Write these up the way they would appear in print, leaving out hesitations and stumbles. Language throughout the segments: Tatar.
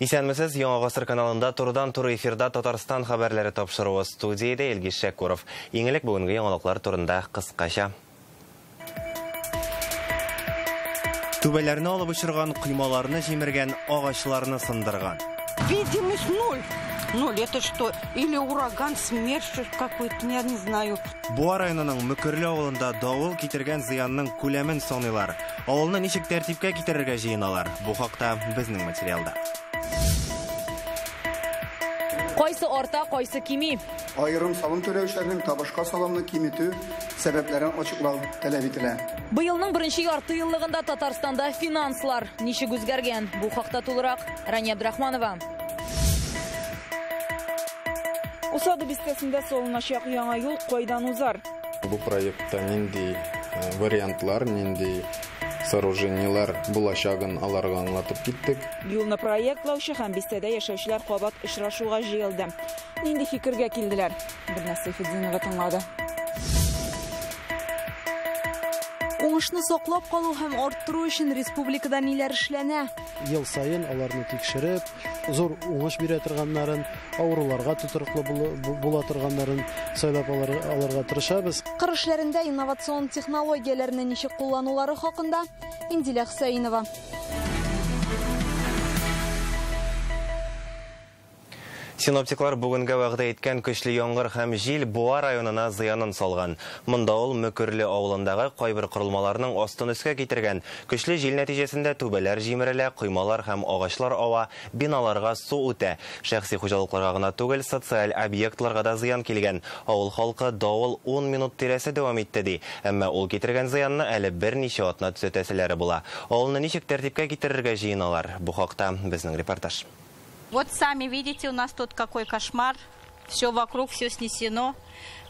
Исәнмесез, Яңа Гасыр каналында турыдан-туры эфирда Татарстан хәбәрләре тапшыруы, студиядә Илгиз Шәкуров. Иң элек бүгенге яңалыклар турында кыскача. Түбәләрне алып очырган, коймаларны җимергән, агачларны сындырган. Видимость ноль. Ноль, это что? Или ураган, смерч какой-то, я не знаю. Буа районының Мөкерле авылында давыл китергән зыянның күләмен саныйлар. Авылны ничек тәртипкә китерергә җыеналар? Бу хакта безнең материалда. Кайсы арта, кайсы кими? Аерым салым түләүчеләрнең табышка салымны киметү сәбәпләрен ачыклау таләп ителә. Быелның беренче ярты еллыгында Татарстанда финанслар ничек үзгәргән? Бу хакта тулырак Рания Абдрахманова. Усады бистәсендә салыначак яңа юл кайдан узар? Бу проектта нинди вариантлар, нинди сооружениелар булачагын аларга аңлатып киттек. Юлны проектлаучы һәм бистәдә яшәүчеләр кабат очрашуга җыелды. Нинди фикергә килделәр? Гөлназ Сәйфетдинова тыңлады. Уңышны саклап калу һәм арттыру өчен республикада ниләр эшләнә? Ел саен аларны тикшереп, зур уңыш бирә торганнарын, авыруларга тотрыклы була торганнарын сайлап алырга тырышабыз. Кыр эшләрендә инновацион технологияләрне ничек кулланулары хакында Индилә Хөсәенова. Синоптиклар бүгенгә вәгъдә иткән көчле яңгыр һәм җил Буа районына зыянын салган. Монда ул Мөкерле авылындагы кайбер корылмаларның астын өскә китергән. Көчле җил нәтиҗәсендә түбәләр җимерелә, коймалар һәм агачлар ава, биналарга су үтә. Шәхси хуҗалыкларга гына түгел, социаль объектларга да зыян килгән. Авыл халкы давыл 10 минут тирәсе дәвам итте ди. Әмма ул китергән зыянны әле берничә атна төзәтәселәре була. Авылны ничек тәртипкә китерергә җыеналар? Бу хакта безнең репортаж. Вот сами видите, у нас тут какой кошмар. Все вокруг, все снесено.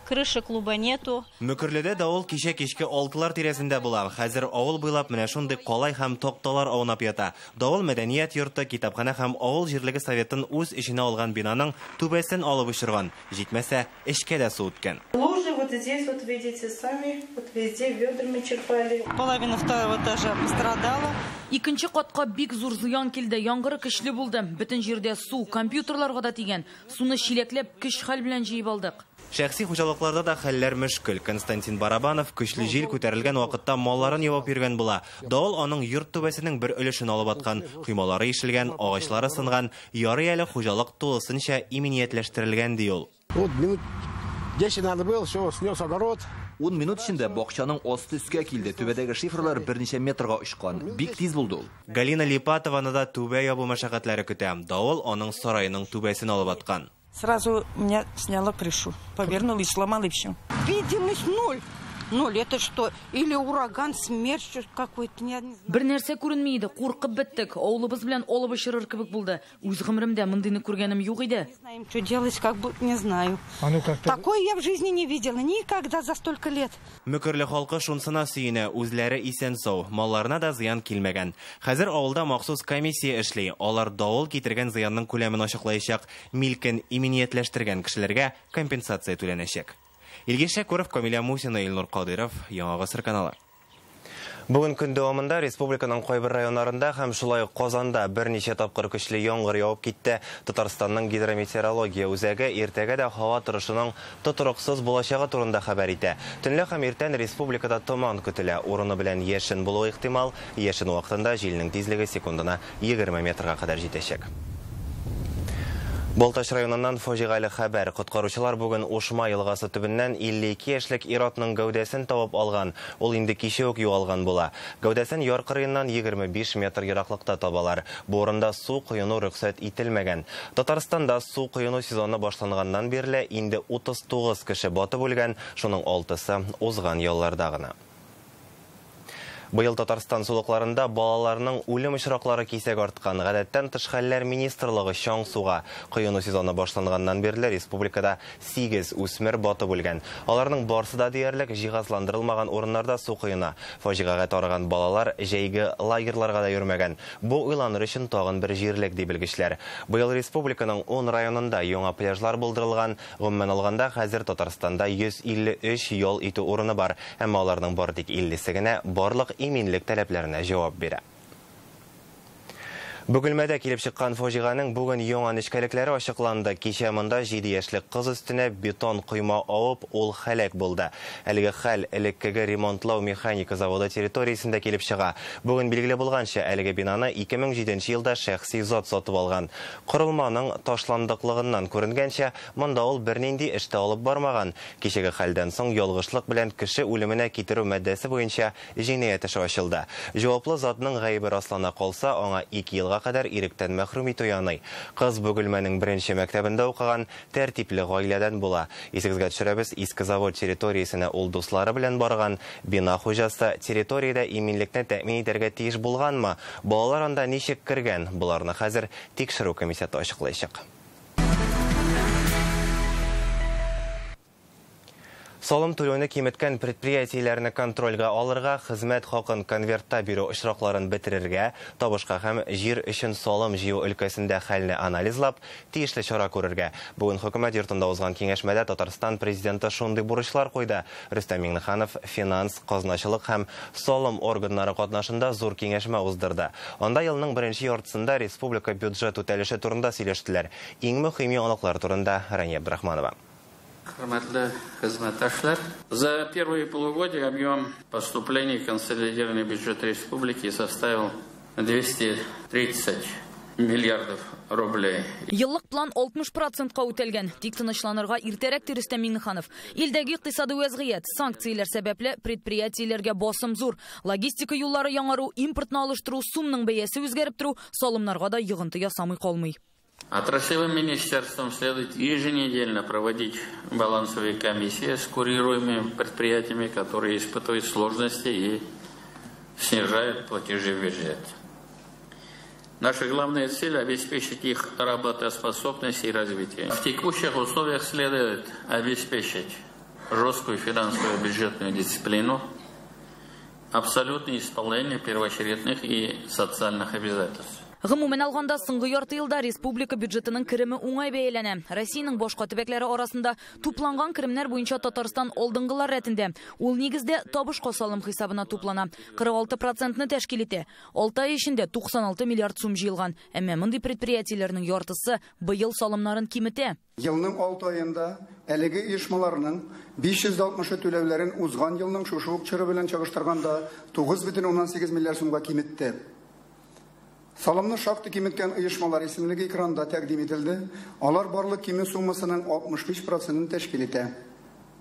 Крыши клуба нету. Мөкерледә давыл кичә кичке 6-лар тирәсендә була. Хәзер авыл буйлап менә шундый калай һәм такталар аунап ята. Давыл мәдәният йорты, китапханә һәм авыл җирлеге советын үз эченә алган бинаның түбәсен алып очырган. Җитмәсә, эчкә дә су үткән. Лужи вот здесь вот видите сами, вот везде ведрами черпали. Половина второго этажа пострадала. Икенче катка бик зур зыян килде. Яңгыры көчле булды. Бөтен җирдә су, компьютерларга да тигән. Суны чиләкләп көч хәл белән җыеп алдык. Шәхси хуҗалыкларда да хәлләр мөшкел. Константин Барабанов көчле җил күтәрелгән вакытта малларын явап йөргән була. Давыл аның йорт түбәсенең бер өлешен алып аткан, коймалары ишелгән, агачлары сынган. Ярый әле хуҗалык тулысынча иминиятләштерелгән ди ул. Вот минут 10 надо было, все, снес огород. 10 минут эчендә бакчаның асты өскә килде. Түбәдәге шифрлар берничә метрга очкан. Бик тиз булды ул. Галина Липатованы да түбә ябу мәшәкатьләре көтә. Давыл аның сараеның түбәсен алып аткан. Сразу меня сняло крышу, повернула и сломала и все. Видимость ноль. Ноль, это что? Или ураган, смерч какой-то, я не знаю. Бер нәрсә күренми иде, куркып беттек. Авылыбыз белән алып очырыр кебек булды. Үз гомеремдә мондыйны күргәнем юк иде. Не знаем, что делать, как бы, не знаю. А ну как-то... Такое я в жизни не видела, никогда за столько лет. Мөкерле халкы шунсына сөенә, үзләре исән-сау, малларына да зыян килмәгән. Хәзер авылда махсус комиссия эшли. Алар давыл китергән зыянның күләмен ачыклаячак, милкен иминиятләштергән кешеләргә компенсация түләнәчәк. Илгиз Шәкуров, Камилә Мусина, Илнур Кадыров, Яңа Гасыр каналы. Бүген көн дәвамында республиканың кайбер районнарында һәм шулай ук Казанда берничә тапкыр көчле яңгыр явып китте. Татарстанның гидрометеорология үзәге иртәгә дә һава торышының тотрыксыз булачагы турында хәбәр итә. Төнлә һәм иртән республикада томан көтелә. Урыны белән яшен булуы ихтимал. Яшен вакытында җилнең тизлеге секундына 20 метрга кадәр җитәчәк. Балтач районыннан фаҗигале хәбәр. Коткаручылар бүген Ушма елгасы төбеннән 52 яшьлек ир-атның гәүдәсен табып алган. Ул инде кичә үк югалган була. Гәүдәсен яр кырыеннан 25 метр ераклыкта табалар. Бу урында су коену рөхсәт ителмәгән. Татарстанда су коену сезоны башланганнан бирле инде 39 кеше батып үлгән, шуның 6-сы узган елларда гына. Быел Татарстан сулыкларында балаларның үлем очраклары кисәк арткан. Гадәттән тыш хәлләр министрлыгы чаң суга. Коену сезоны башланганнан бирле республикада 8 үсмер батып үлгән. Аларның барсы да диярлек җиһазландырылмаган урыннарда су коена. Фаҗигагә тарыган балалар җәйге лагерьларга да йөрмәгән. Бу уйланыр өчен тагын бер җирлек ди белгечләр. Быел республиканың 10 районында яңа пляжлар булдырылган. Гомумән алганда хәзер Татарстанда 153 ял итү урыны бар. Әмма аларның бары тик 50-се генә барлык иминлек таләпләренә җавап бирә. Бөгелмәдә килеп чыккан фаҗиганең бүген яңа нечкәлекләре ачыкланды. Кичә монда 7 яшьлек кыз өстенә бетон койма авып, ул һәлак булды. Әлеге хәл элеккеге ремонтлау механика заводы территориясендә килеп чыга. Бүген билгеле булганча, әлеге бинаны 2007 елда шәхси зат сатып алган. Корылманың ташландыклыгыннан күренгәнчә, монда ул бернинди эш тә алып бармаган. Кичәге хәлдән соң ялгышлык белән кеше үлеменә китерү маддәсе буенча җинаять эше ачылды. Җаваплы затның гаебе раслана калса, аңа 2 елга кадәр иректән мәхрүм итү яный. Кыз Бөгелмәнең беренче мәктәбендә укыган тәртипле гаиләдән була. Исегезгә төшерәбез, иске завод территориясенә ул дуслары белән барган. Бина хуҗасы территориядә иминлекне тәэмин итәргә тиеш булганмы? Балалар анда ничек кергән? Боларны хәзер тикшерү комитеты ачыклаячак. Салым түләүне киметкән предприятиеләрне контрольгә алырга, хезмәт хакын конвертта бирү очракларын бетерергә, табышка һәм җир өчен салым җыю өлкәсендә хәлне анализлап, тиешле чара күрергә. Бүген хөкүмәт йортында узган киңәшмәдә Татарстан президенты шундый бурычлар куйды. Рөстәм Миңнеханов финанс, казначылык һәм салым органнары катнашында зур киңәшмә уздырды. Анда елның беренче яртысында республика бюджет үтәлеше турында сөйләштеләр. Иң мөһим яңалыклар турында Рания Абдрахманова. Хөрмәтле хезмәттәшләр, за первое полугодие объем поступлений в консолидированный бюджет республики составил 230 миллиардов рублей. Еллык план 60%-ка үтәлгән. Тик тынычланырга иртәрәк, ди Рөстәм Миңнеханов. Илдәге икътисади вәзгыять, санкцияләр сәбәпле предприятиеләргә басым зур. Логистика юллары яңару, импортны алыштыру, сумның бәясе үзгәреп тору салымнарга да йогынты ясамый калмый. Отраслевым министерством следует еженедельно проводить балансовые комиссии с курируемыми предприятиями, которые испытывают сложности и снижают платежи в бюджет. Наша главная цель – обеспечить их работоспособность и развитие. В текущих условиях следует обеспечить жесткую финансовую бюджетную дисциплину, абсолютное исполнение первоочередных и социальных обязательств. Гомумән алганда, соңгы ярты елда республика бюджетының кереме уңай бәяләнә. Россиянең башка төбәкләре арасында тупланган керемнәр буенча Татарстан алдынгылар рәтендә. Ул нигездә табышка салым хисабына туплана. 46%-ны тәшкил итә. 6 ай эчендә 96 миллиард сум җыелган. Әмма мондый предприятиеләрнең яртысы быел салымнарын киметә. Елның 6 аенда әлеге оешмаларның 560 түләүләрен узган елның шушы ук чоры белән чагыштырганда 9,8 миллиард сумга киметте. Салымны шактый киметкән оешмалар исемлеге экранда тәкъдим ителде. Алар барлык кимү суммасының 65%-ын тәшкил итә.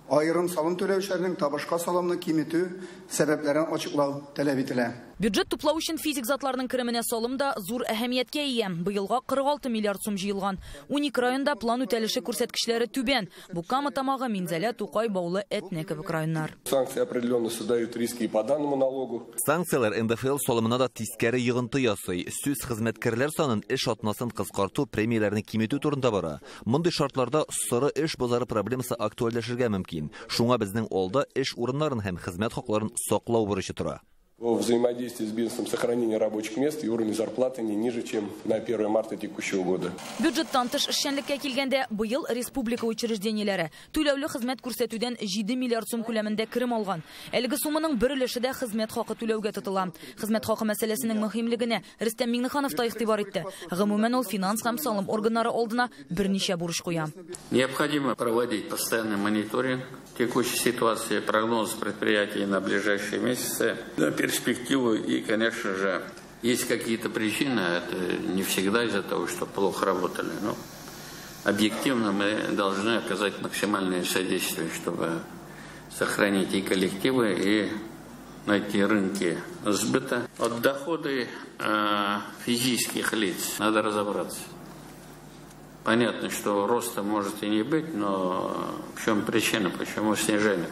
Аерым салым түләүчеләрнең табышка салымны киметү сәбәпләрен ачыклау таләп ителә. Бюджет туплау өчен физик затларның кеременә салым да зур әһәмияткә ия. Быелга 46 миллиард сум җыелган. 12 районда план үтәлеше күрсәткечләре түбән. Бу Кама Тамагы, Минзәлә, Тукай, Баулы, Әтнә кебек районнар. Санкции определенно создают риски и по данному налогу. Санкцияләр НДФЛ салымына да тискәре йогынты ясый. Сүз хезмәткәрләр санын, эш атнасын кыскарту, премияләрне киметү турында бара. Мондый шартларда соры эш базары проблемасы актуальләшергә мөмкин. Шуңа безнең алда эш урыннарын һәм хезмәт хакларын саклау бурычы тора. Во взаимодействии с бизнесом сохранение рабочих мест и уровень зарплаты не ниже, чем на 1 марта текущего года. Бюджеттан тыш эшчәнлеккә килгәндә, быел республика учреждениеләре түләүле хезмәт күрсәтүдән 7 миллиард сум күләмендә керем алган. Әлеге сумманың бер өлеше дә хезмәт хакы түләүгә тотыла. Хезмәт хакы мәсьәләсенең мөһимлегенә Рөстәм Миңнеханов та игътибар итте. Гомумән, ул финанс һәм салым органнары алдына берничә бурыч куя. Необходимо проводить постоянный мониторинг текущей ситуации, прогноз предприятий на ближайшие месяцы, на перспективу. И, конечно же, есть какие-то причины, это не всегда из-за того, что плохо работали, но объективно мы должны оказать максимальное содействие, чтобы сохранить и коллективы, и найти рынки сбыта. От доходы физических лиц надо разобраться. Понятно, что роста может и не быть, но в чем причина, почему снижение?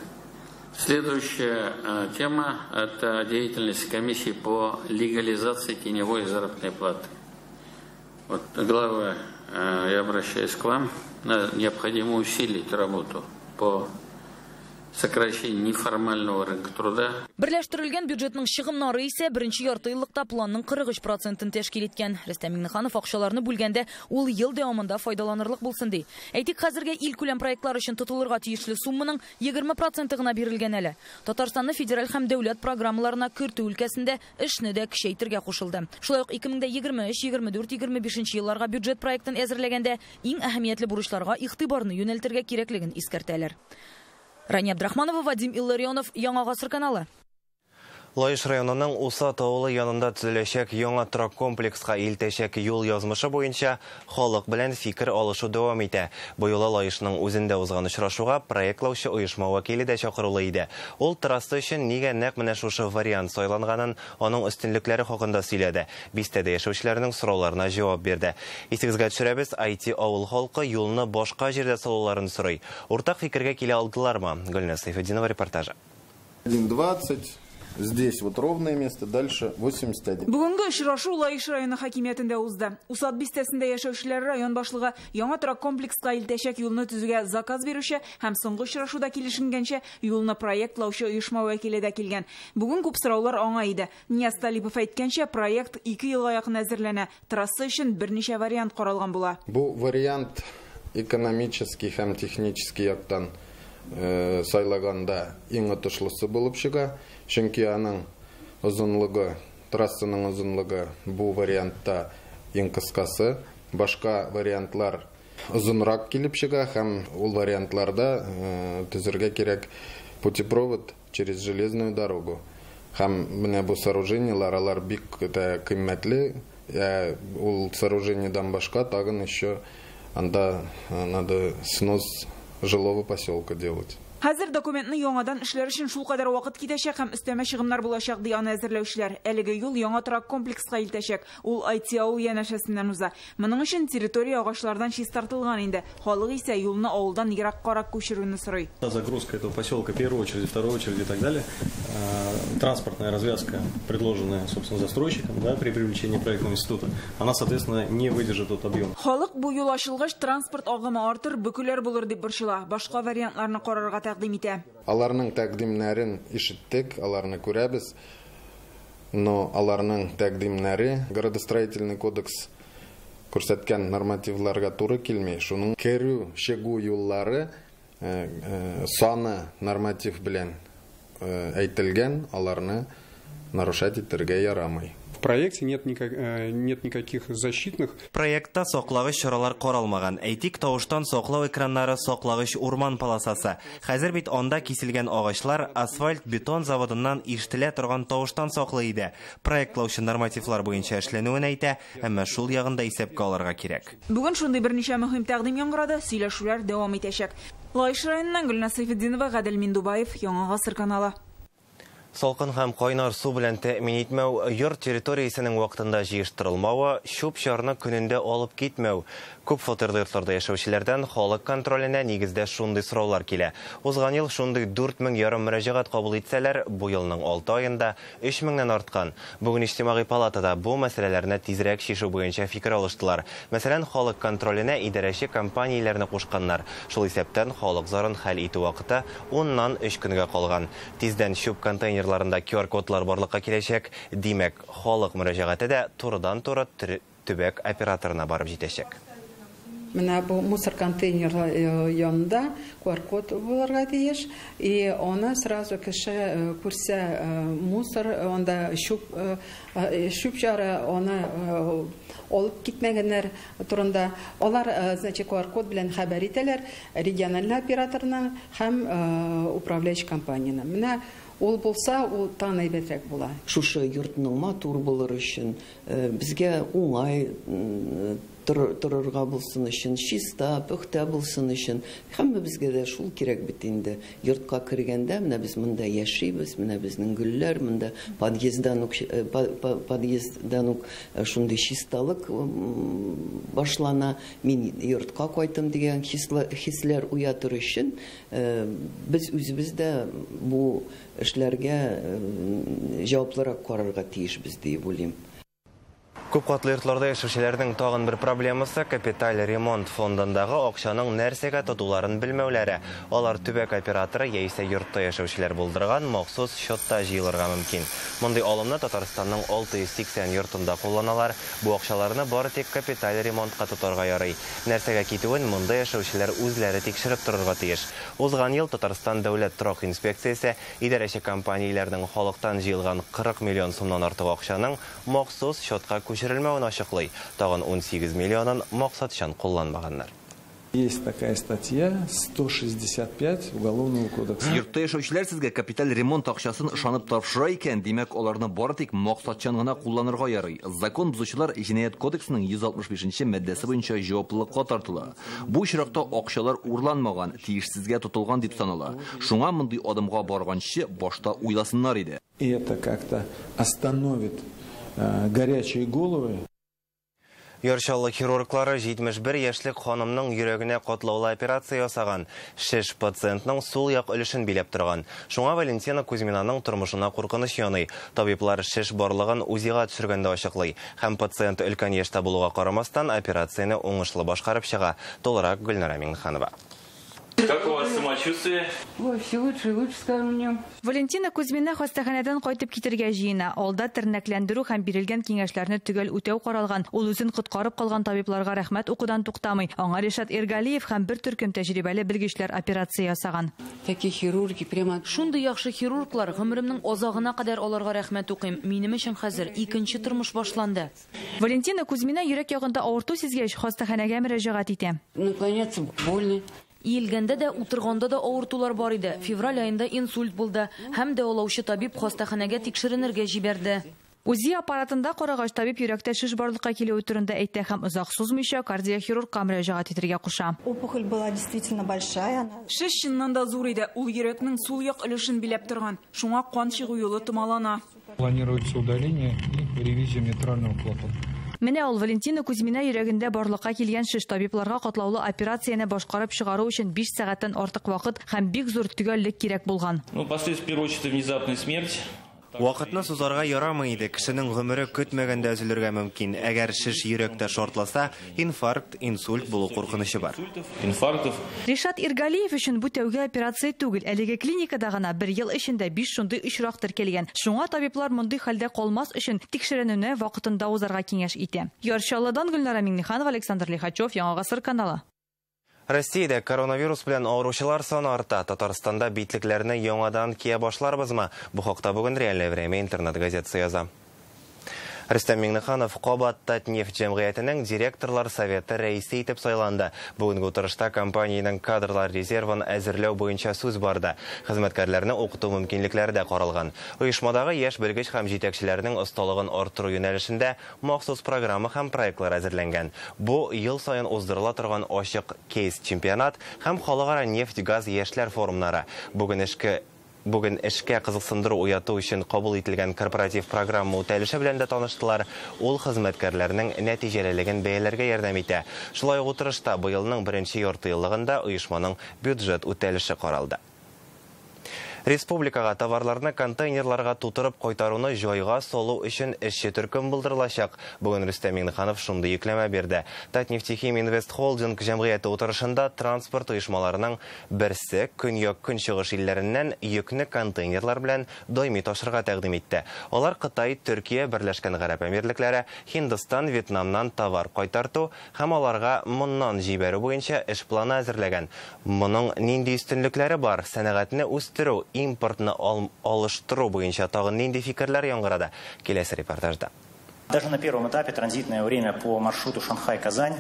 Следующая тема – это деятельность комиссии по легализации теневой заработной платы. Вот, главное, я обращаюсь к вам, необходимо усилить работу по сокращение неформального рынка труда. Берләштерелгән бюджетның чыгымнары исә беренче ярты еллыкта планның 43 процентын тәшкил иткән. Рөстәм Миңнеханов акчаларны бүлгәндә ул ел дәвамында файдаланырлык булсын ди. Әйтик, хәзергә илкүләм проектлар өчен тотылырга тиешле сумманың 20 проценты гына бирелгән әле. Татарстанны федераль һәм дәүләт программаларына кертү өлкәсендә эшне дә көчәйтергә кушылды. Шулай ук 2023, 24, 25 елларга бюджет проектын әзерләгәндә иң әһәмиятле бурычларга игътибарны юнәлтергә кирәклеген искәртәләр. Рания Абдрахманова, Вадим Илларионов, Яңа Гасыр каналы. Лаеш районының Усат авылы янында төзеләчәк яңа торак комплекска илтәчәк юл язмышы буенча халык белән фикер алышу дәвам итә. Бу юлы Лаешның үзендә узган очрашуга проектлаучы оешма вәкиле дә чакырулы иде. Ул трасса өчен нигә нәкъ менә шушы вариант сайланганын, аның өстенлекләре хакында сөйләде. Бистәдә яшәүчеләрнең сорауларына җавап бирде. Исегезгә төшерәбез, IT авыл халкы юлны башка җирдә салуларын сорый. Уртак фикергә килә алдылармы? Гөлназ Сайфетдинова репортажы. 1.20. Здесь вот ровное место, дальше 81. Бүгенге очрашу Лаеш районы хакимиятендә узды. Усат бистәсендә яшәүчеләр район башлыгы яңа торак комплекска илтәчәк юлны төзүгә заказ бирүче һәм соңгы очрашуда килешенгәнчә юлны проектлаучы оешма вәкиле дә килгән. Бүген күп сораулар аңа иде. Нияз Талипов әйткәнчә, проект 2 елга якын әзерләнә. Трасса өчен берничә вариант каралган була. Бу вариант экономический һәм технический яктан сайлаганда иң отышлысы булып чыга, чөнки аның озынлыгы, трассаның озынлыгы бу вариантта иң кыскасы, башка вариантлар озынрак килеп чыга һәм ул вариантларда төзергә кирәк путепровод через железную дорогу. Һәм менә бу сооружениелар, алар бик тә кыйммәтле, ул сооружениедан башка тагын еще анда надо снос жилого поселка делать. Хәзер документны яңадан эшләр өчен шулкадәр вакыт китәчәк һәм өстәмә чыгымнар булачак, ди аны әзерләүчеләр. Әлеге юл яңа торак комплекска илтәчәк. Ул IT авыл янәшәсеннән уза. Моның өчен территория агачлардан чистартылган инде. Халык исә юлны авылдан ераккарак күчерүне сорый. Загрузка этого поселка первой очереди, второй очереди и так далее. Транспортная развязка, предложенная, собственно, застройщиком, да, при привлечении проектного института, она, соответственно, не выдержит тот объем. Халык бу юл ачылгач транспорт агымы артыр, бөкеләр булыр дип борчыла. Башка вариантларны карарга тәкъдим итә. Аларның тәкъдимнәрен ишеттек, аларны күрәбез, но аларның тәкъдимнәре градостроительный кодекс күрсәткән нормативларга туры килми. Шуның керү, чыгу юллары саны норматив белән әйтелгән, аларны нарушать итәргә ярамый. В проекте нет никаких защитных. Проектта саклагыч чаралар каралмаган. Әйтик, тавыштан саклау экраннары, саклагыч урман полосасы. Хәзер бит анда киселгән агачлар асфальт бетон заводыннан ишетелә торган тавыштан саклый иде. Проектлаучы нормативлар буенча эшләнүен әйтә, әмма шул ягын да исәпкә алырга кирәк. Бүген шундый берничә мөһим тәкъдим яңгырады, сөйләшүләр дәвам итәчәк. Лаеш районыннан Гөлназ Сайфетдинова, Гадел Миндубаев, Яңа Гасыр каналы. Салкын һәм кайнар су белән тәэмин итмәү, йорт территориясенең вакытында җыештырылмавы, чүп-чарны көнендә алып китмәү. Күп фатирлы йортларда яшәүчеләрдән халык контроленә нигездә шундый сораулар килә. Узган ел шундый 4500 мөрәҗәгать кабул итсәләр, бу елның 6 аенда 3000-нән арткан. Бүген Иҗтимагый палатада бу мәсьәләләрне тизрәк чишү буенча фикер алыштылар. Мәсәлән, халык контроленә идарәче компанияләрне кушканнар. Шул исәптән халык зарын хәл итү вакыты 10-нан 3 көнгә калган. Тиздән чүп контейнерларында QR-кодлар барлыкка киләчәк. Димәк, халык мөрәҗәгате дә турыдан-туры төбәк операторына барып җитәчәк. Менә бу мусор контейнер янында QR-код булырга тиеш, и аны сразу кеше күрсә мусор, анда чүп-чары аны алып китмәгәннәр турында. Алар, значит, QR-код белән хәбәр итәләр региональ операторына һәм управляющий компанияна. Менә ул булса, ул тагын әйбәтрәк була. Шушы йортның матур булыр өчен, безгә уңай торырга булсын өчен, чиста, пөхтә булсын өчен, һәммәбезгә дә шул кирәк бит инде. Йортка кергәндә менә без монда яшибез, менә безнең гөлләр монда, подъезддан ук шундый чисталык башлана. Мин йортка кайтам дигән хисләр уятыр өчен без үзебез дә бу эшләргә җаваплырак карарга тиешбез дип уйлыйм. Күп катлы йортларда яшәүчеләрнең тагын бер проблемасы капиталь ремонт фондындагы акчаның нәрсәгә тотуларын белмәүләре. Алар төбәк операторы яисә йортта яшәүчеләр булдырган махсус счетта җыелырга мөмкин. Мондый алымны Татарстанның 680 йортында кулланалар. Бу акчаларны бары тик капиталь ремонтка тотарга ярый. Нәрсәгә китүен монда яшәүчеләр үзләре тикшереп торырга тиеш. Узган ел Татарстан дәүләт торак инспекциясе идарәче компанияләрнең халыктан җыелган 40 миллион сумнан артык акчаның махсус счетка күчерелмәвен ачыклый. Тагын 18 миллионын максатчан кулланмаганнар. Есть такая статья 165 Уголовного кодекса. Йортта яшәүчеләр сезгә капиталь ремонт акчасын ышанып тапшыра икән, димәк, аларны бары тик максатчан гына кулланырга ярый. Закон бозучылар Җинаять кодексының 165 маддәсе буенча җаваплылыкка тартыла. Бу очракта акчалар урланмаган, тиешсезгә тотылган дип санала. Шуңа мондый адымга барганчы башта уйласыннар иде. И это как-то остановит горячие головы. Яр Чаллы хирурглары 71 яшьлек ханымның йөрәгенә катлаулы операция ясаган. Шеш пациентның сул як өлешен биләп торган. Шуңа Валентина Кузьминаның тормышына куркыныч яный. Табиблар шеш барлыгын УЗИга төшергәндә ачыклый. Һәм пациент өлкән яшьтә булуга карамастан операцияне уңышлы башкарып чыга. Тулырак Гөлнара Миңнеханова. Как у вас самочувствие? Ой, все лучше и лучше, скажем мне. Валентина Кузьмина хастаханәдән кайтып китергә җыена. Алда тернәкләндерү һәм бирелгән киңәшләрне төгәл үтәү каралган. Ул үзен коткарып калган табибларга рәхмәт укудан туктамый. Аңа Ришат Иргалиев һәм бер төркем тәҗрибәле белгечләр операция ясаган. Такие хирурги прямо. Шундый яхшы хирурглар, гомеремнең азагына кадәр аларга рәхмәт укыйм. Минем өчен хәзер икенче тормыш башланды. Валентина Кузьмина йөрәк ягында авырту сизгәч, хастаханәгә мөрәҗәгать итә. Наклоняться больно. Иелгәндә дә, утырганда да авыртулар бар иде. Февраль аенда инсульт булды. Һәм дәвалаучы табиб хастаханәгә тикшеренергә җибәрде. УЗИ аппаратында карагач табиб йөрәктә шеш барлыкка килүе турында әйтә һәм озак сузмыйча кардиохирургка мөрәҗәгать итәргә куша. Опухоль была действительно большая. Шеш чыннан да зур иде. Ул йөрәкнең сул як өлешен биләп торган. Шуңа кан чыгу юлы томалана. Планируется удаление и ревизия митрального клапана. Менә ул Валентина Кузьмина йөрәгендә барлыкка килгән шеш. Табибларга катлаулы операцияне башкарып чыгару өчен 5 сәгатьтән артык вакыт һәм бик зур төгәллек кирәк булган. Ну, последствия, в первую очередь, внезапная смерть. Вакытны сузарга ярамый иде. Кешенең гомере көтмәгәндә өзелергә мөмкин. Әгәр шеш йөрәктә шартласа, инфаркт, инсульт булу куркынычы бар. Инфарктов. Ришат Иргалиев өчен бу тәүге операция түгел. Әлеге клиникада гына бер ел эчендә 5 шундый очрак теркәлгән. Шуңа табиблар мондый хәлдә калмас өчен тикшеренүне вакытында узарга киңәш итә. Яр Чаллыдан Гөлнара Миңнеханова, Александр Лихачев, Яңа Гасыр каналы. Россиядә коронавирус белән авыручылар саны арта. Татарстанда битлекләрне яңадан кия башларбызмы? Бу хакта бүген Реальное время интернет газетасы яза. Рөстәм Миңнеханов кабат Татнефть җәмгыятенең директорлар советы рәисе итеп сайланды. Бүгенге утырышта компаниянең кадрлар резервын әзерләү буенча сүз барды. Хезмәткәрләрне укыту мөмкинлекләре дә каралган. Оешмадагы яшь белгеч һәм җитәкчеләрнең осталыгын арттыру юнәлешендә махсус программа һәм проектлар әзерләнгән. Бу ел саен уздырыла торган ачык кейс чемпионат һәм халыкара нефть-газ яшьләр форумнары. Бүген эшкә кызыксындыру уяту өчен кабул ителгән корпоратив программа үтәлеше белән дә таныштылар. Ул хезмәткәрләрнең нәтиҗәлелеген бәяләргә ярдәм итә. Шулай ук утырышта быелның беренче ярты еллыгында оешманың бюджет үтәлеше каралды. Республикага товарларны контейнерларга тутырып кайтаруны җайга салу өчен эшче төркем булдырылачак. Бүген Рөстәм Миңнеханов шундый йөкләмә бирде. Татнефтехим Инвест Холдинг җәмгыяте утырышында транспорт оешмаларының берсе көньяк-көнчыгыш илләреннән йөкне контейнерлар белән даими ташырга тәкъдим итте. Алар Кытай, Төркия, Берләшкән Гарәп Әмирлекләре, Һиндстан, Вьетнамнан товар кайтарту һәм аларга моннан җибәрү буенча эш планы әзерләгән. Моның нинди өстенлекләре бар? Сәнәгатьне үстерү, импортны алыштыру буенча тагын нинди фикерләр яңгырады? Киләсе репортажда. Даже на первом этапе транзитное время по маршруту Шанхай-Казань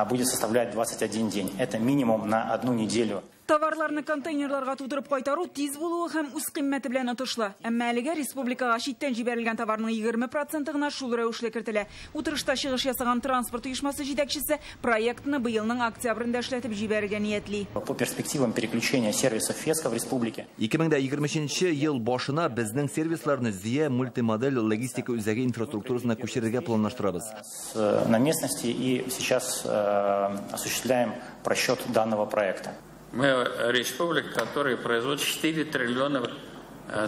будет составлять 21 день. Это минимум на одну неделю. Товарларны контейнерларга тутырып кайтару тиз булуы һәм үз кыйммәте белән отышлы. Әмма әлегә республикага читтән җибәрелгән товарның 20% гына шул рәвешле кертелә. Утырышта чыгыш ясаган транспорт оешмасы җитәкчесе проектны быелның октябрендә эшләтеп җибәрергә ниятли. По перспективам переключения сервисов ФЕСКО в республике. 2023 ел башына безнең сервисларны Зия мультимодель логистика үзәге инфраструктурасына күчерергә планлаштырабыз. На местности и сейчас осуществляем просчет данного проекта. Мы республика, которая производит 4 триллиона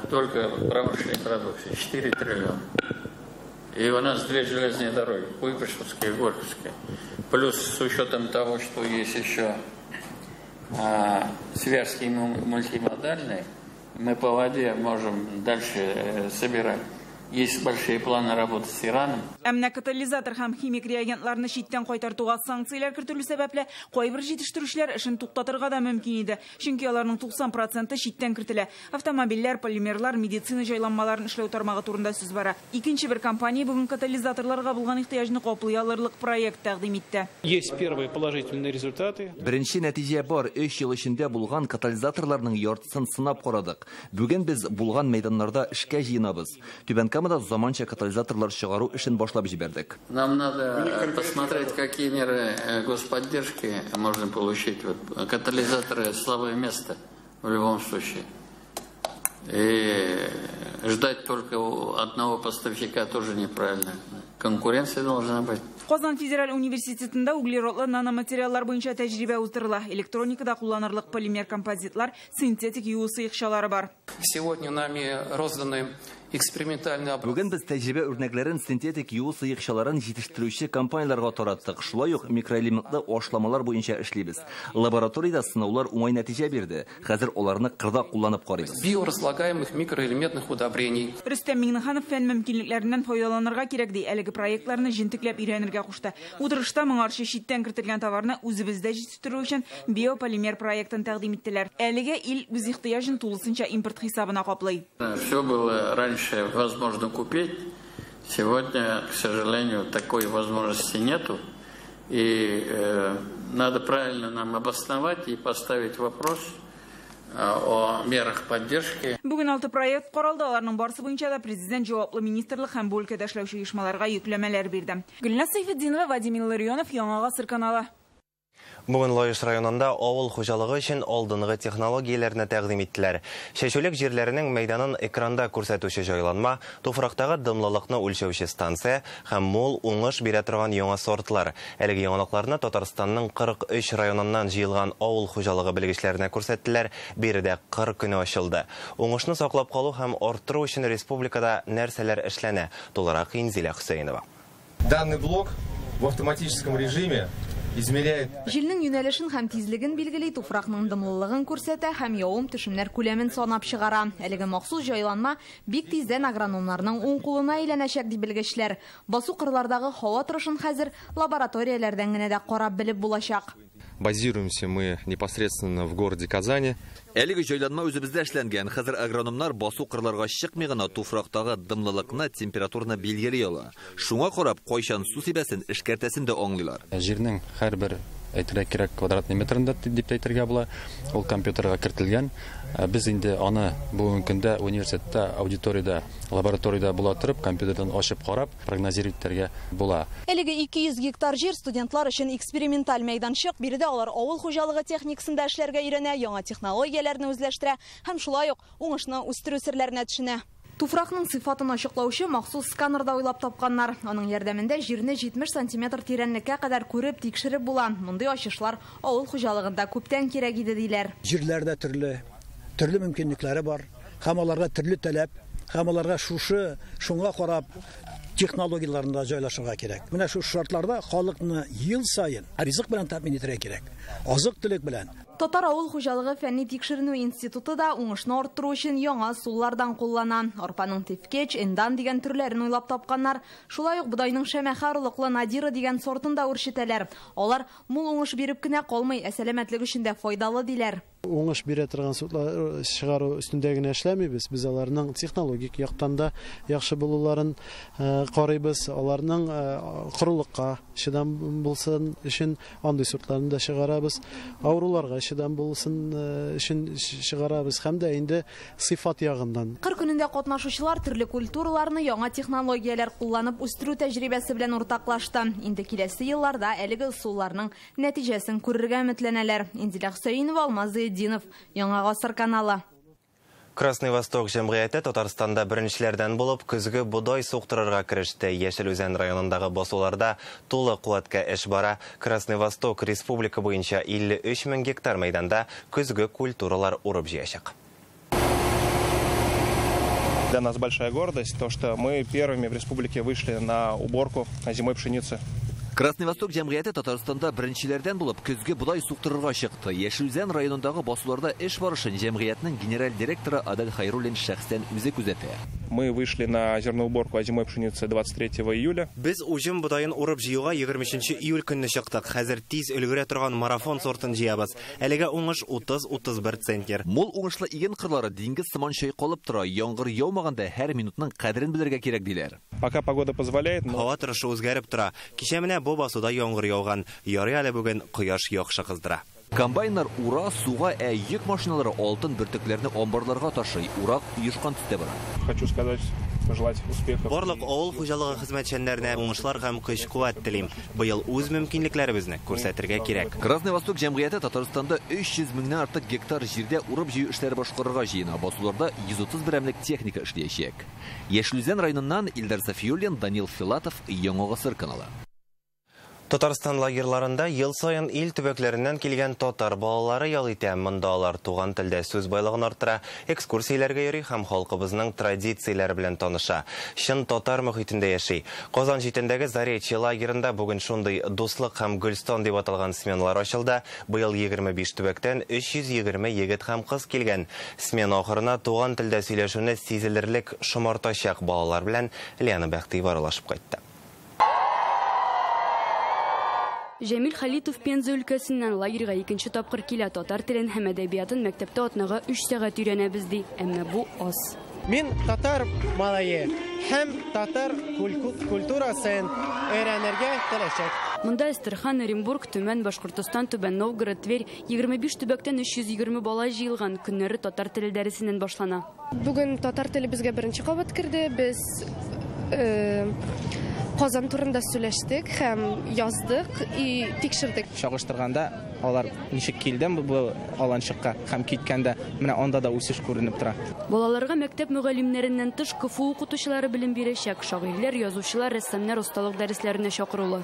только промышленной продукции. 4 триллиона. И у нас две железные дороги, Куйбышевская и Горьковская. Плюс с учетом того, что есть еще связки мультимодальные, мы по воде можем дальше собирать. Есть большие планы работы с Ираном. Ә менә катализатор һәм химик реагентларны читтән кайтартуга санкцияләр кертелү сәбәпле, кайбер җитештерүчеләр эшен туктатырга да мөмкин иде. Чөнки аларның 90% читтән кертелә. Автомобильләр, полимерлар, медицина җайланмаларын эшләү тармагы турында сүз бара. Икенче бер компания бүген катализаторларга булган ихтыяҗны каплый алырлык проект тәкъдим итте. Есть первые положительные результаты. Беренче нәтиҗә бар. 3 ел эчендә булган катализаторларның яртысын сынап карадык. Бүген без булган мәйданнарда эшкә җыенабыз. Түбән Камада заманча катализаторлар чыгару эшен башлап җибәрдек. Нам надо посмотреть, какие меры господдержки можно получить. Вот катализаторы слабое место в любом случае. И ждать только у одного поставщика тоже неправильно. Конкуренция должна быть. Казан федераль университетында углеродлы наноматериаллар буенча тәҗрибә уздырыла. Электроникада кулланырлык полимер композитлар, синтетик юу сыекчалары бар. Сегодня нами розданы экспериментальный образцы. Бүген без тәҗрибә үрнәкләрен синтетик юу сыекчаларын җитештерүче компанияләргә тараттык. Шулай ук микроэлементлы ашламалар буенча эшлибез. Лабораториядә сынаулар уңай нәтиҗә бирде. Хәзер аларны кырда кулланып карыйбыз. Биоразлагаемых микроэлементных удобрений. Рөстәм Миңнеханов фән мөмкинлекләреннән файдаланырга кирәк ди. Әлеге проектларны җентекләп өйрәнергә кушты. Утырышта моңарчы читтән кертелгән товарны үзебездә җитештерү өчен биополимер проектын тәкъдим иттеләр. Әлегә ил үз ихтыяҗын тулысынча импорт хисабына каплый. Все было раньше возможно купить. Сегодня, к сожалению, такой возможности нету. И надо правильно нам обосновать и поставить вопрос о мерах поддержки. Бүген 6 проект каралды. Аларның барысы буенча да президент җаваплы министрлык һәм бу өлкәдә эшләүче оешмаларга йөкләмәләр бирде. Гөлназ Сәйфетдинова, Вадим Илларионов, Яңа Гасыр каналы. Бүген Лаеш районында авыл хуҗалыгы өчен алдынгы технологияләрне тәкъдим иттеләр. Чәчүлек җирләренең мәйданын экранда күрсәтүче җайланма, туфрактагы дымлылыкны үлчәүче станция һәм мул уңыш бирә торган яңа сортлар. Әлеге яңалыкларны Татарстанның 43 районыннан җыелган авыл хуҗалыгы белгечләренә күрсәттеләр. Биредә 40 көне ачылды. Уңышны саклап калу һәм арттыру өчен республикада нәрсәләр эшләнә? Тулырак Инзилә Хөсәенова. Данный блок в автоматическом режиме измеряет. Җилнең юнәлешен һәм тизлеген билгели, туфракның дымлылыгын күрсәтә һәм явым төшемнәр күләмен санап чыгара. Әлеге махсус җайланма бик тиздән агрономнарның уң кулына әйләнәчәк дип белгечләр. Басу кырлардагы һава торышын хәзер лабораторияләрдән генә дә карап белеп булачак. Базируемся мы непосредственно в городе Казани. Әлеге җайланма үзебездә эшләнгән. Хәзер агрономнар басу кырларга чыкмый гына туфрактагы дымлылыкны, температураны билгели ала. Шуңа карап, кайчан су сибәсен, эшкәртәсен дә аңлыйлар. Җирнең һәрбер әйтергә кирәк квадратный метрында дип тә әйтергә була. Ул компьютерга кертелгән. Без инде аны бүгенге көндә университетта, аудиториядә, лабораториядә була торып, компьютердан ачып карап, прогнозировать итәргә була. Әлеге 200 гектар җир студентлар өчен эксперименталь мәйданчык. Биредә алар авыл хуҗалыгы техникасында эшләргә өйрәнә, яңа технологияләрне үзләштерә һәм шулай ук уңышны үстерү серләренә төшенә. Туфракның сыйфатын ачыклаучы махсус сканерда уйлап тапканнар. Аның ярдәмендә җирне 70 сантиметр тирәнлеккә кадәр күреп, тикшереп була. Мондый ачышлар авыл хуҗалыгында күптән кирәк иде диләр. Җирләрдә төрле мөмкинлекләре бар. Һәм аларга төрле таләп, һәм аларга шушы, шуңа карап технологияләрендә җайлашырга кирәк. Менә шушы шартларда халыкны ел саен ризык белән тәэмин итәргә кирәк. Азык-төлек белән. Татар авыл хуҗалыгы фәнни тикшеренү институты да уңышны арттыру өчен яңа ысуллардан куллана. Арпаның тифкеч, эндан дигән төрләрен уйлап тапканнар. Шулай ук бодайның шәмәхә орлыклы Надира дигән сортын да үрчетәләр. Алар мул уңыш биреп кенә калмый, ә сәламәтлек өчен дә файдалы диләр. Уңыш бирә торган сортлар чыгару өстендә генә эшләмибез. Без аларның технологик яктан да яхшы булуларын карыйбыз. Аларның корылыкка чыдам булсын өчен андый сортларны да чыгарабыз. Авыруларга чыдам булсын өчен чыгарабыз һәм дә инде сыйфат ягыннан. Кыр көнендә катнашучылар төрле культураларны яңа технологияләр кулланып үстерү тәҗрибәсе белән уртаклашты. Инде киләсе елларда әлеге ысулларның нәтиҗәсен күрергә өметләнәләр. Инзилә Хөсәенова, Алмаз Зыятдинов, Яңа Гасыр каналы. Красный Восток җәмгыяте Татарстанда беренчеләрдән булып көзге бодай суктырырга кереште. Яшел Үзән районындагы басуларда тулы куәткә эш бара. Красный Восток республика буенча 53 мең гектар мәйданда көзге культуралар урып җыячак. Для нас большая гордость, то, что мы первыми в республике вышли на уборку озимой пшеницы. Красный Восток җәмгыяте Татарстанда беренчеләрдән булып көзге бодай суктырырга чыкты. Яшел Үзән районындагы басуларда эш барышын җәмгыятьнең генераль директоры Адель Хайруллин шәхсән үзе күзәтә. Мы вышли на зерноуборку озимой пшеницы 23 июля. Без уҗым бодаен урып җыюга 23 июль көнне чыктык. Хәзер тиз өлгерә торган марафон сортын җыябыз. Әлегә уңыш 30-31 центнер. Мул уңышлы иген кырлары диңгез сыман чайкалып тора. Яңгыр яумаганда һәр минутның кадерен белергә кирәк диләр. Пока погода позволяет, но һава торышы үзгәреп тора. Кичә менә бу басуда яңгыр яуган. Ярый әле бүген кояш яхшы кыздыра. Комбайннар ура, суга, ә йөк машиналары алтын бөртекләрне амбарларга ташый. Урак оешкан төстә бара. Хочу сказать, пожелать успехов. Барлык авыл хуҗалыгы хезмәтчәннәренә уңышлар һәм көч-куәт телим. Быел үз мөмкинлекләребезне күрсәтергә кирәк. Красный Восток җәмгыяте Татарстанда 300 меңнән артык гектар җирдә урып-җыю эшләре башкарырга җыена. Басуларда 130 берәмлек техника эшләячәк. Яшел Үзән районыннан Илдар Сафиуллин, Данил Филатов, Яңа Гасыр каналы. Татарстан лагерьларында ел саен ил төбәкләреннән килгән татар балалары ял итә. Монда алар туган телдә сүз байлыгын арттыра, экскурсияләргә йөри һәм халкыбызның традицияләре белән таныша. Чын татар мөхитендә яши. Казан читендәге Заречье лагерында бүген шундый дуслык һәм Гөлстан дип аталган сменалар ачылды. Быел 25 төбәктән 320 егет һәм кыз килгән. Смена ахырына туган телдә сөйләшүне сизелерлек шомартачак балалар белән Лиана Бәхтиева аралашып кайтты. Җәмил Халитов Пенза өлкәсеннән лагерьга икенче тапкыр килә. Татар телен һәм әдәбиятын мәктәптә атнага 3 сәгать өйрәнәбез ди. Әмма бу аз. Мин татар малае һәм татар культурасын өйрәнергә теләчәк. Монда Әстерхан, Оренбург, Төмән, Башкортостан, Түбән Новгород, Тверь 25 төбәктән 320 бала җыелган. Көннәре татар теле дәресеннән башлана. Бүген татар теле безгә беренче кабат керде. Без Казан турында сөйләштек һәм яздык и тикшердек. Чагыштырганда алар ничек килде бу аланчыкка һәм киткәндә менә анда да үсеш күренеп тора. Балаларга мәктәп мөгаллимнәреннән тыш КФУ укытучылары белем бирәчәк. Шагыйрьләр, язучылар, рәссамнар осталык дәресләренә чакырулы.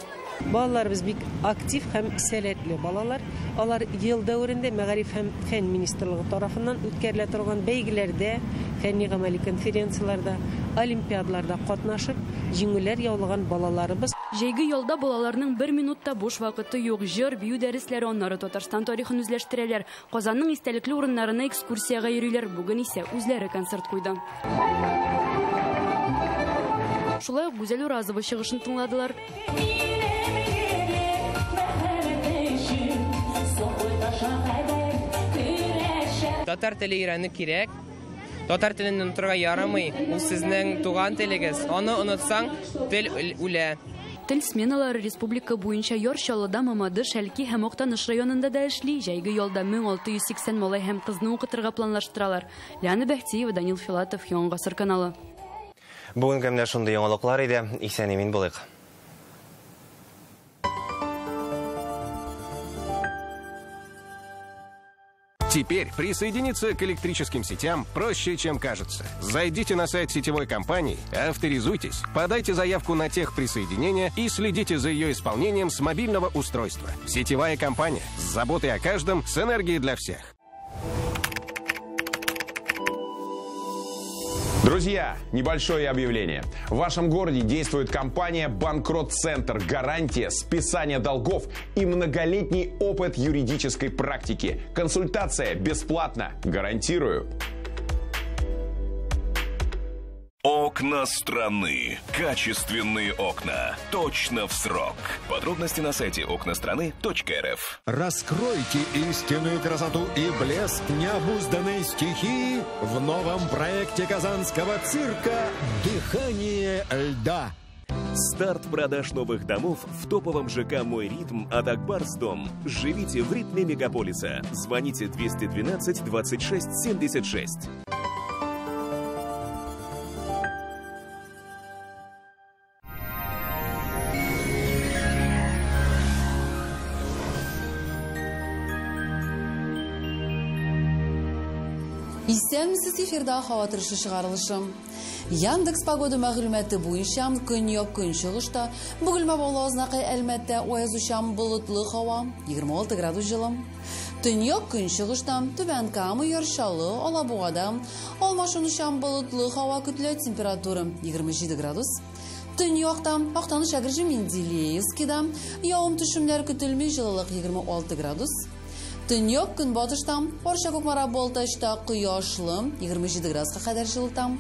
Балаларыбыз бик актив һәм сәләтле балалар. Алар ел дәверендә Мәгариф һәм фән министрлыгы тарафыннан үткәрелә торган бәйгеләрдә, фәнни гамәли конференцияләрдә, олимпиадаларда катнашып, җиңүләр яулаган балаларыбыз. Җәйге ялда балаларның бер минутта буш вакыты юк. Җыр, бию дәресләре, аннары Татарстан тарихын үзләштерәләр. Казанның истәлекле урыннарына экскурсиягә йөриләр. Бүген исә үзләре концерт куйды. Шулай ук Гүзәл Уразова чыгышын тыңладылар. Татар теле өйрәнү кирәк. Татар телен онытырга ярамый. Ул сезнең туган телегез. Аны онытсаң, тел үлә. Тел сменалары республика буенча Яр Чаллыда, Мамадыш, Әлки һәм Актаныш районында да эшли. Җәйге ялда 1680 малай һәм кызны укытырга планлаштыралар. Лиана Бәхтиева, Данил Филатов, Яңа Гасыр каналы. Бүгенге менә шундый яңалыклар иде. Исән-имин булыйк. Теперь присоединиться к электрическим сетям проще, чем кажется. Зайдите на сайт сетевой компании, авторизуйтесь, подайте заявку на техприсоединение и следите за ее исполнением с мобильного устройства. Сетевая компания с заботой о каждом, с энергией для всех. Друзья, небольшое объявление. В вашем городе действует компания «Банкрот-центр». Гарантия списания долгов и многолетний опыт юридической практики. Консультация бесплатна. Гарантирую. Окна страны. Качественные окна. Точно в срок. Подробности на сайте окнастраны.рф. Раскройте истинную красоту и блеск необузданной стихии в новом проекте Казанского цирка «Дыхание льда». Старт продаж новых домов в топовом ЖК «Мой ритм» от «Акбарс Дом». Живите в ритме мегаполиса. Звоните 212 26 76. Исәнмесез, эфирда һава торышы чыгарылышы. Яндекс погода мәгълүматы буенча көньяк көнчыгышта Бөгелмә Баулы Азнакай Әлмәттә аязучан болытлы һава 26 градус җылы. Төньяк көнчыгышта, Түбән Кама, Яр Чаллы, Алабугада алмашынучан болытлы һава көтелә, температура 27 градус. Төньякта, Актаныш, Әгерҗе, Менделеевскида явым-төшемнәр көтелми, җылылык 26 градус. Төньяк көнбатышта, Арча, Кукмара, Балтачта кояшлы, 27 градуска кадәр җылыта.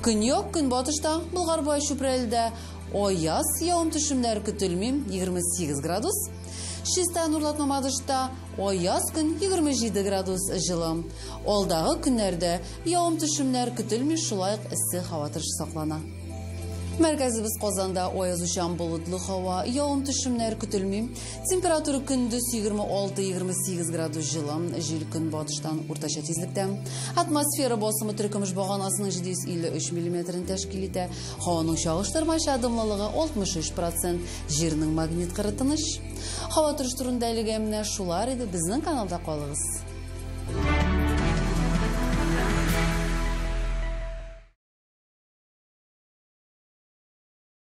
Көньяк көнбатышта, Болгар-Буа, Чүпрәледә аяз, явым-төшемнәр көтелми, 28 градус. Чистай, Нурлат, Мамадышта аяз көн, 27 градус җылы. Алдагы көннәрдә явым-төшемнәр көтелми, шулай ук эссе һава торышы саклана. Мәркәзебез Казанда аязучан болытлы һава, явым-төшемнәр көтелми. Температура көндез 26-28 градус җылы, җил көнбатыштан уртача тизлектә. Атмосфера басымы теркөмеш баганасының 753 миллиметрын тәшкил итә. Һаваның чагыштырмача дымлылыгы 63%, җирнең магнит кыры тыныч. Һава торышы турында әлегә менә шулар иде. Безнең каналда калыгыз.